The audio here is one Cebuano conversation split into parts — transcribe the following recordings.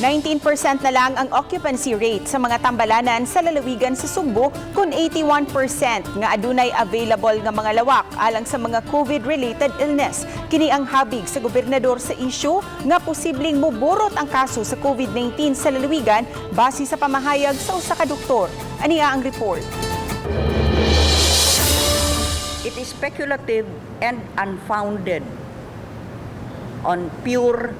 19% na lang ang occupancy rate sa mga tambalanan sa lalawigan sa Sugbo kung 81% nga adunay available nga mga lawak alang sa mga COVID-related illness. Kini ang habig sa gobernador sa issue nga posibleng muburot ang kaso sa COVID-19 sa lalawigan base sa pamahayag sa usa ka doktor. Ania ang report. It is speculative and unfounded on pure,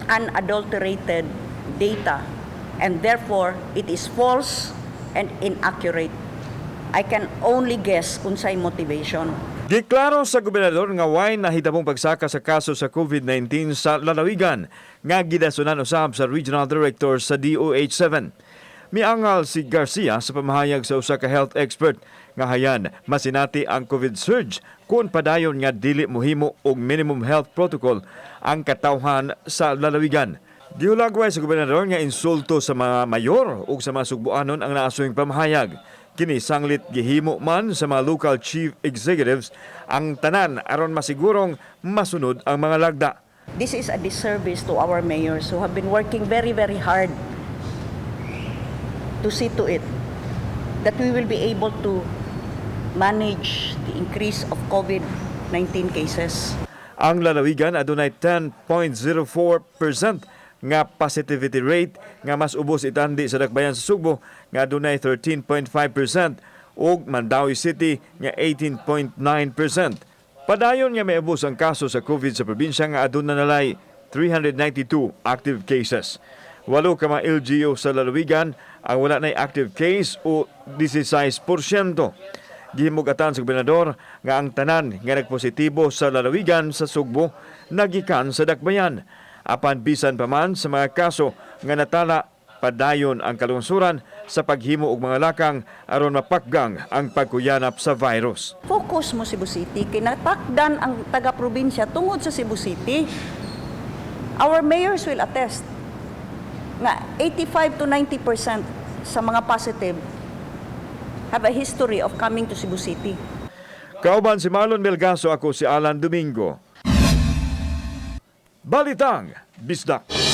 unadulterated data, and therefore it is false and inaccurate. I can only guess unsay motivation. Giklaro sa gobernador nga way nahitabong pagsaka sa kaso sa COVID-19 sa lalawigan nga gidasunan usab sa Regional Director sa DOH-7. Miangal si Garcia sa pamahayag sa usa ka health expert nga hayan masinati ang COVID surge kung padayon nga dili mohimo og minimum health protocol ang katawhan sa lalawigan. Gihulagway sa gobernador nga insulto sa mga mayor ug sa mga Sugbuanon ang naasuyng pamahayag. Kini sanglit gihimo man sa mga local chief executives ang tanan aron masigurong masunod ang mga lagda. This is a disservice to our mayors who have been working very, very hard to see to it that we will be able to manage the increase of COVID-19 cases. Ang lalawigan adunay 10.04% nga positivity rate nga mas ubos itandi sa dakbayan sa Sugbo nga adunay 13.5% ug Mandaue City nga 18.9%. Padayon nga may ubos ang kaso sa COVID sa probinsya nga aduna nalay 392 active cases. Walo ka mga LGU sa lalawigan ang wala nay active case o 16%. Gihimugatan sa gobernador nga ang tanan nga nagpositibo sa lalawigan sa Sugbo nagikan sa dakbayan. Apan bisan pa man sa mga kaso nga natala, padayon ang kalungsuran sa paghimo og mga lakang aron mapakgang ang pagkuyanap sa virus. Focus mo Cebu City, kinatakdan ang taga-probinsya tungod sa Cebu City. Our mayors will attest nga 85 to 90% sa mga positive have a history of coming to Cebu City. Kauban si Marlon Melgaso, ako si Alan Domingo. Balitang Bisdak.